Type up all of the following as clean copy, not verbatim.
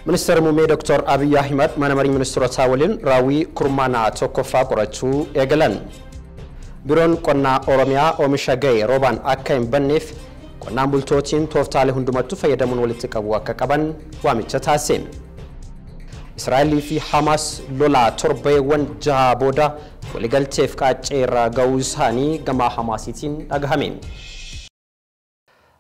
Ministeerri Muummee Dr. Abiyyi Ahimad mana marii ministeerotaa waliin raawwii kurmaanaa tokkoffaa qorachuu eegalan. Biiroon Qonnaa Oromiyaa oomisha ga'e roobaan akka hin banneef qonnaan bultootiin tooftaalee hundumattuu fayyadamuun walitti qabuu akka qaban waamicha taasise. Israa'elii fi Hamaas lolaa torbeewwan 6 booda waliigalteef qaaccee irra ga'uu isaanii gama Hamaasiitiin dhagahame.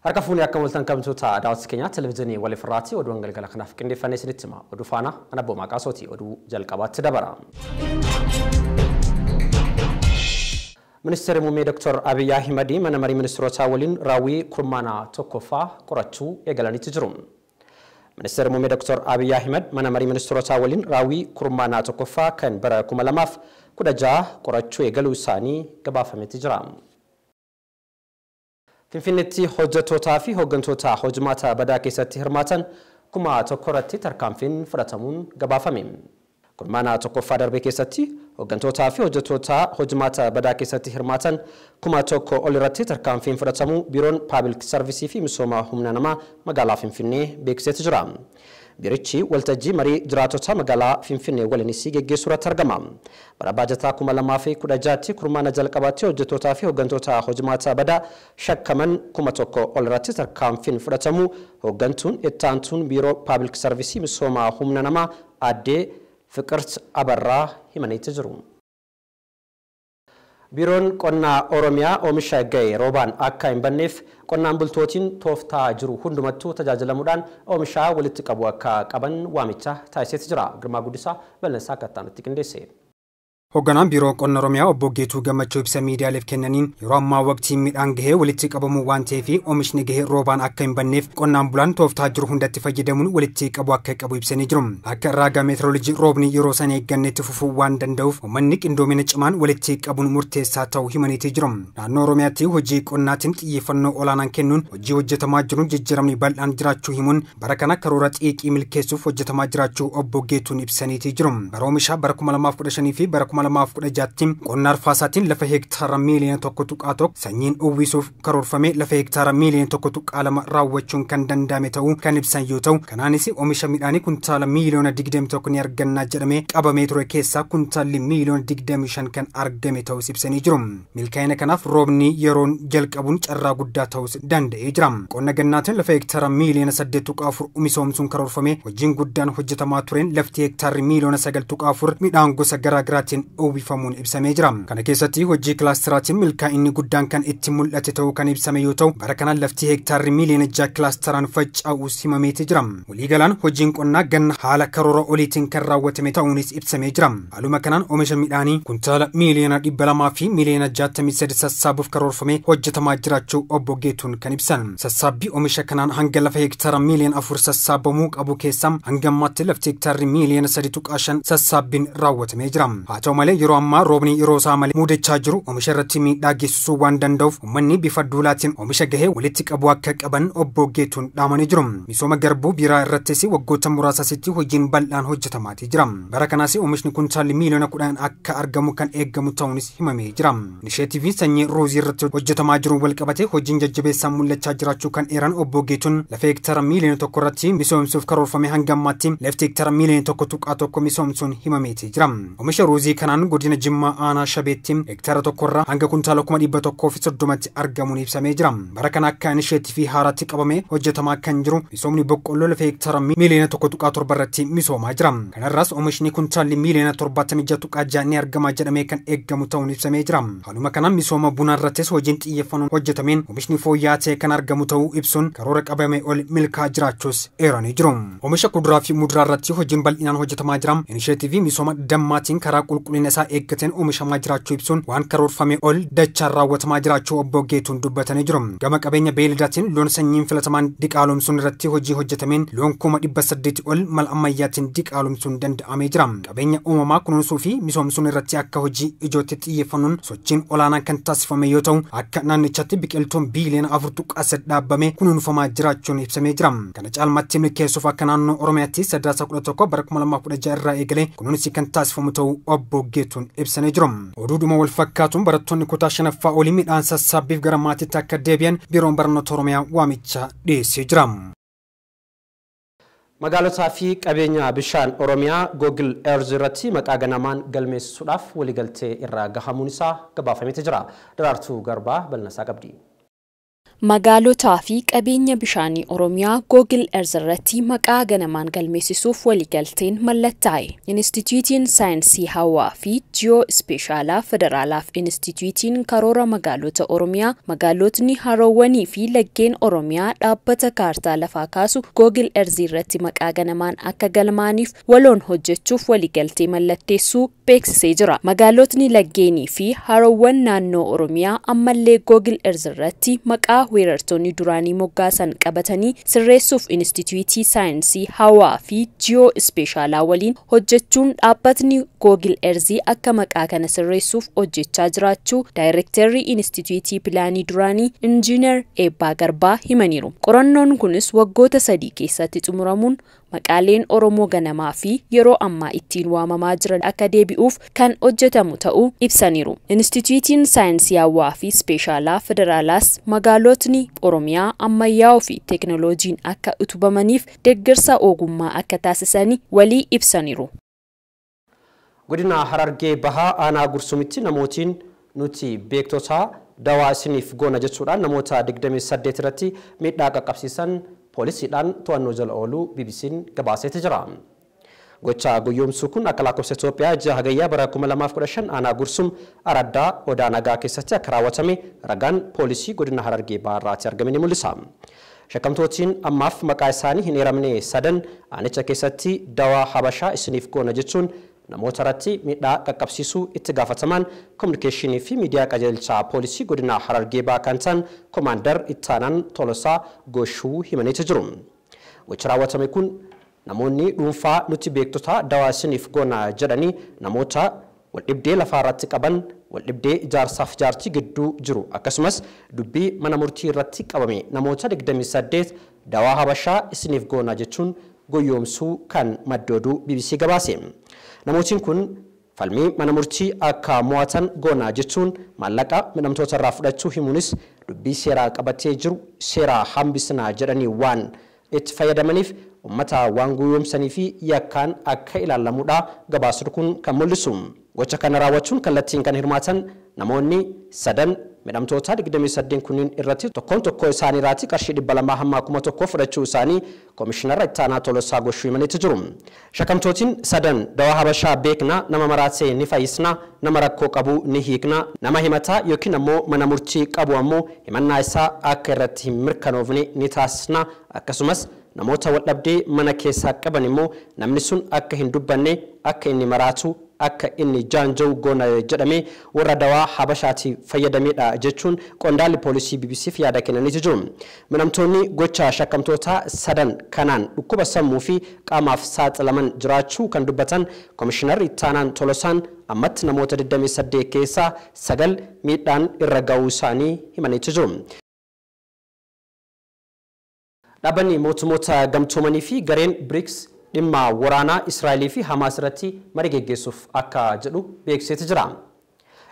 Harka fuunee akka mul'atan kabajamtoota daawwattoota keenyaa televezyiinii waliif irraati oduun galgala kanaaf qindeeffannee isinitti hima. Oduu faana ana Abboomaa Qaasooti oduu jalqabaatti dabara. Ministeerri Muummee Dr. Abiyyi Ahimad mana marii ministeerotaa waliin raawwii kurmaanaa tokkoffaa qorachuu eegalanitti jiru. Ministeerri Muummee Dr. Abiyyi Ahimad mana marii ministeerotaa waliin raawwii kurmaanaa tokkoffaa kan bara 2016 qorachuu eegaluu isaanii gabaafametti jira. Finfinneetti hojjettootaa fi hooggantoota hojmaata badaa keessatti hirmaatan 1000 irratti tarkaanfiin fudhatamuun gabaafame. Kurmaanaa tokkoffaa darbe keessatti hooggantootaa fi hojjettoota hojmaata badaa keessatti hirmaatan 1000 ol irratti tarkaanfiin fudhatamuu Biiroon Paabilik Sarvisii fi Misooma Humna Namaa magaalaa Finfinnee beeksiseeti jira. Biirichi waltajjii marii jiraatota magaalaa Finfinnee waliinis geggeessuu irratti argama. Bara baajataa 2016tti kurmaana jalqabaatti hojjettootaa fi hooggantoota hojmaata badaa shakkaman 1000 ol irratti tarkaanfiin fudhatamuu hooggantuun itti aantuun Biiroo Paabilik Sarvisii Misooma Humna Namaa Aadde Fiqirt Abarraa himaniitti jiru. Biiroon Qonnaa Oromiyaa oomisha ga'e roobaan akka hin banneef qonnaan bultootiin tooftaa jiru hundumattuu tajaajilamuudhaan oomisha walitti qabu akka qaban waamicha taasiseeti jira. Girmaa Guddisaa bal'insaa akka itti qindeesse. Hoogganaan Biiroo Qonna Oromiyaa Obbo Geetuu Gammachuu ibsa miidiyaaleef kennaniin yeroo ammaa waqtiin midhaan gahee walitti qabamuu waan ta'eef oomishni gahee roobaan akka hin banneef qonnaan bulaan tooftaa jiru hundatti fayyadamuun walitti qabu akka qabu ibsanii jiru. Akka raagaa meetirooloojii roobni yeroo sana eeggannetti fufuu waan danda'uuf uummanni qindoomina cimaan walitti qabuun murteessaa ta'uu himaniitii jiru. Naannoo Oromiyaatti hojii qonnaatiin xiyyeeffannoo olaanaan kennuun hojii hojjetamaa jiruun jijjiiramni bal'aan jiraachuu himuun bara kana karoora xiiqii milkeessuuf hojjetamaa jiraachuu Obbo Geetuun ibsaniitii jiru. Bara oomishaa bara 2015 fi bara 2016tti qonna arfaasaatiin lafa hektaara miiliyoona 1.1 sanyiin uwwisuuf karoorfame lafa hektaara miiliyoona 1.2 raawwachuun kan danda'ame ta'uu kan ibsan yoo ta'u kanaanis oomisha midhaanii kuntaala miiliyoona 21 ni argannaa jedhamee qabamee ture keessaa kuntaalli miiliyoona 25 kan argame ta'us ibsanii jiru. Milkaa'ina kanaaf roobni yeroon jalqabuun carraa guddaa ta'us danda'ee jira. Qonna gannaatiin lafa hektaara miiliyoona 8.4 misoomsuun karoorfame hojiin guddaan hojjetamaa tureen lafti hektaarri miiliyoona 9.4 midhaan gosa garaagaraatiin uwwifamuun ibsamee jira. Kana keessatti hojii kilaasteraatiin milkaa'inni guddaan kan itti mul'ate ta'uu kan ibsame yoo ta'u bara kana lafti hektaarri miiliyoona 6 kilaasteraan faca'uus himameeti jira. Waliigalaan hojiin qonnaa ganna haala karoora oliitiin kan raawwatame ta'uunis ibsamee jira. Haaluma kanaan oomisha midhaanii kuntaala miiliyoona 200 fi miiliyoona 63 sassaabuuf karoorfame hojjetamaa jiraachuu Obbo Geetuun kan ibsan. Sassaabbii oomisha kanaan hanga lafa hektaara miiliyoona 4 sassaabamuu qabu keessaa hanga ammaatti lafti hektaarri miiliyoona 3.5 sassaabbiin raawwatamee jira. Haa ta'u malee yeroo ammaa roobni yeroo isaa malee mudachaa jiru oomisha irratti miidhaa geessisuu waan danda'uuf uummanni bifa duulaatiin oomisha gahee walitti qabu akka qaban Obbo Geetuun dhaamanii jiru. Misooma garbuu biiraa irrattis waggoota muraasaasitti hojiin bal'aan hojjetamaatii jira. Bara kanaas oomishni kuntaalli miiliyoona 10 akka argamu kan eegamu ta'uunis himamee jira. Inisheetiiviin sanyii ruuzii irratti hojjetamaa jiru walqabatee hojiin jajjabeessaa mul'achaa jiraachuu kan eeran Obbo Geetuun lafa hektaara miiliyoona 1 irratti misoomsuuf karoorfame hanga ammaatti lafti hektaara miiliyoona 1.1 misoomsuun himameetii jira. Oomisha ruuzii kanaan godina Jimmaa aanaa Shabeetti hektaara tokkorraa hanga kuntaala 130,000 argamuun ibsamee jira. Bara kana akka inisheetivii haaraatti qabamee hojjetamaa kan jiru misoomni boqqolloo lafa hektaara miiliyoona 1.7 irratti misoomaa jira. Kanarraas oomishni kuntaalli miiliyoona 76.6 ni argama jedhamee kan eegamu ta'uun ibsamee jira. Haaluma kanaan misooma bunaa irrattis hojiin xiyyeeffannoon hojjetameen oomishni fooyya'aa ta'e kan argamu ta'uu ibsuun karoora qabame ol milkaa'aa jiraachuus eeranii jiru. Oomisha kuduraa fi muduraa irratti hojiin bal'inaan hojjetamaa jira. Inisheetivii misooma dammaatiin karaa qulqullina isaa eeggateen oomishamaa jiraachuu ibsuun waan karoorfame ol dachaan raawwatamaa jiraachuu Obbo Geetuun dubbatanii jiru. Gama qabeenya beeyladaatiin loon sanyiin filatamaan diqaalomsuun irratti hojii hojjetameen loon 800,000 ol mala ammayyaatiin diqaalomsuun danda'amee jira. Qabeenya uumamaa kunuunsuu fi misoomsuun irratti akka hojii ijootti xiyyeeffannoon sochiin olaanaan kan taasifame yoo ta'u akka naannichaatti biqiltuun biiliyoona 4.3 dhaabbame kunuunfamaa jiraachuun ibsamee jira. Kana caalmaatti milkeessuuf akka naannoo Oromiyaatti sadaasa 11 bara 2016 irraa eegalee kunuunsi kan taasifamu ta'uu Obbo Geetuun ibsanii jiru. Oduudhuma wal fakkaatuun barattoonni kutaa 5ffaa olii midhaan sassaabbiif gara maatiitti akka deebi'an Biiroon Barnoota Oromiyaa waamicha dhiyeessee jira. Magaalotaa fi qabeenya bishaan Oromiyaa Google Earth irratti maqaa ganamaan galmeessisuudhaaf waliigaltee irra gahamuun isaa gabaafameeti jira. Daraartuu Garbaa bal'inasaa qabdi. Magaalotaa fi qabeenya bishaanii Oromiyaa Google Earth irratti maqaa ganamaan galmeessisuuf waliigalteen mallattaa'e. Inistituutiin Saayinsii Hawaa fi Jiyoo Ispeeshaalaa Federaalaaf Inistituutiin Karoora Magaalota Oromiyaa magaalotni haroowwanii fi laggeen Oromiyaa dhaabbata kaartaa lafaa kaasu Google Earth irratti maqaa ganamaan akka galmaaniif waloon hojjechuuf waliigaltee mallatteessuu beeksisee jira. Magaalotni laggeenii fi haroowwan naannoo Oromiyaa ammallee Google Earth irratti maqaa weerartoonni duraanii moggaasan qabatanii sirreessuuf Inistituutii Saayinsii Hawaa fi Jiyoo Ispeeshaalaa waliin hojjechuun dhaabbatni Google Earth akka maqaa kana sirreessuuf hojjechaa jiraachuu Daayirektarri Inistituutii Pilaanii duraanii Injiinar Eebbaa Garbaa himaniiru. Qorannoon kunis waggoota 3 keessatti xumuramuun maqaaleen Oromoo ganamaa fi yeroo ammaa ittiin waamamaa jiran akka deebi'uuf kan hojjetamu ta'uu ibsaniiru. Inistituutiin Saayinsii Hawaa fi Ispeeshaalaa Federaalaas magaalotni Oromiyaa ammayyaa'oo fi teekinooloojiin akka utubamaniif deeggarsa ogummaa akka taasisanii walii ibsaniiru. Godina Harargee Bahaa aanaa Gursumitti namootiin nuti beektota dawaa isiniif goona jechuudhaan namoota 28 irratti miidhaa qaqqabsiisan poolisiidhaan to'annoo jala ooluu BBC'n gabaaseeti jira. Gocha guyyoomsuu kun akka lakkoofsa Itoophiyaa ji'a hagayyaa bara 2015 aanaa Gursum Araddaa Odaa Nagaa keessatti akka raawwatame ragaan poolisii godina Harargee Bahaa irraatti argame ni mul'isa. Shakkamtootiin ammaaf maqaa isaanii hin eeramne sadan aanicha keessatti dawaa Habashaa isiniif goona jechuun namoota irratti miidhaa qaqqabsiisuu itti gaafataman kominikeeshinii fi miidiyaa qajeelchaa poolisii godina Harargee Bahaa kan ta'an Koomaandar Ittaanaan Tolosaa Goshuu himaniitu jiru. Gocha raawwatame kun namoonni dhuunfaa nuti beektota dawaa isiniif goona jedhanii namoota waldhibdee lafaa irratti qaban, waldhibdee ijaarsaaf jaartii gidduu jiru akkasumas dubbii mana murtii irratti qabame namoota 28 dawaa Habashaa isiniif goona jechuun goyoomsuu kan maddooduu BBC gabaase. Namootiin kun falmii mana murtii akka mo'atan goona jechuun maallaqa midhamtoota irraa fudhachuu himuunis dubbii seeraa qabatee jiru seeraa hambisnaa jedhanii waan itti fayyadamaniif uummata waan goyoomsanii fi yakkaan akka ilaalamudha gabaasni kun kan mul'isu. Gocha kana raawwachuun kallattiin kan hirmaatan namoonni sadan midhamtoota 28 kunniin irratti tokkoon tokkoo isaanii irratti qarshii 200 hamma 1000 fudhachuu isaanii Koomishinarra Ittaanaa Tolosaa Goshuu himaniitu jiru. Shakkamtootiin sadan dawaa Habashaa beekna, nama maraatee ni fayyisna, nama rakkoo qabu ni hiikna, nama himataa yookiin ammoo mana murtii qabu ammoo himannaa isaa akka irratti hin mirkanoofne ni taasisna, akkasumas namoota waldhabdee mana keessaa qaban immoo namni sun akka hin dubbanne, akka inni maraatu, akka inni jaanja'u goona jedhamee warra dawaa Habashaatti fayyadamedha jechuun qondaalli poolisii BBCf yaada kennaniitu jiru. Midhamtoonni gocha shakkamtoota sadan kanaan dhukkuba sammuu fi qaamaaf saaxilaman jiraachuu kan dubbatan Koomishinarri Ittaanaan Tolosaan ammatti namoota 28 keessaa 9 miidhaan irra ga'uu isaanii himaniitu jiru. Dhaabbanni mootummoota gamtoomanii fi gareen BRICS dhimma waraanaa Israa'elii fi Hamaas irratti marii geggeessuuf akka jedhu beeksiseeti jira.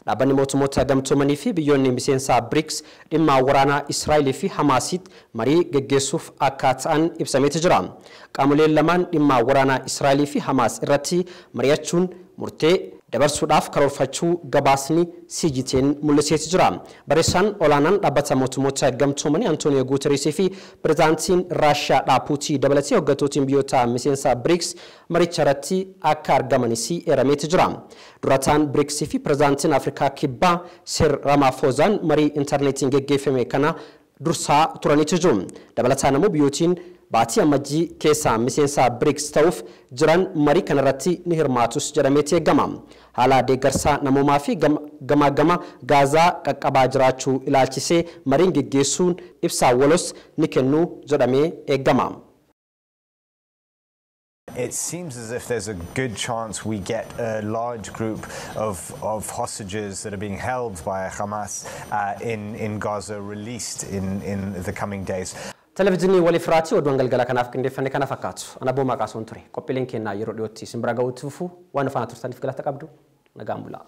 Dhaabbanni mootummoota gamtoomanii fi biyyoonni miseensa BRICS dhimma waraanaa Israa'elii fi Hamaasitti marii geggeessuuf akka ta'an ibsameeti jira. Qaamoleen lamaan dhimma waraanaa Israa'elii fi Hamaas irratti mari'achuun murtee dabarsuudhaaf karoorfachuu gabaasni CGTN mul'iseeti jira. Barreessaan olaanaan dhaabbata mootummoota gamtoomanii Antooniyo Guutereesii fi pirezidaantiin Raashiyaadhaa Puutii dabalatee hoggantootni biyyoota miseensa BRICS maricha irratti akka argamanis eerameeti jira. Durataan BRICS fi pirezidaantiin Afrikaa Kibbaa Sir Ramaphoosaan marii intarneetiin geggeeffame kana dursaa turaniitu jiru. Dabalataan immoo biyyootiin baatii amajjii keessaa miseensa BRICS ta'uuf jiran marii kanarratti ni hirmaatus jedhameeti eegama. Haala deeggarsaa namoomaa fi gamaa gama Gaazaa qaqqabaa jiraachuu ilaalchisee mariin geggeessuun ibsaa walos ni kennu jedhamee eegama. It seems as if there's a good chance we get a large group of hostages that are being held by Hamas in Gaza released in the coming days. Televiziyoonii Walifiraati oduun galgala kanaaf qindeeffanne kana fakkaatu. Ana Boomaa Qaasuun ture. Qophiileen kennaa yeroo dhiyootti isin bira ga'uutti fufu waan faana turtaniif galata qabdu. Nagaan bulaa.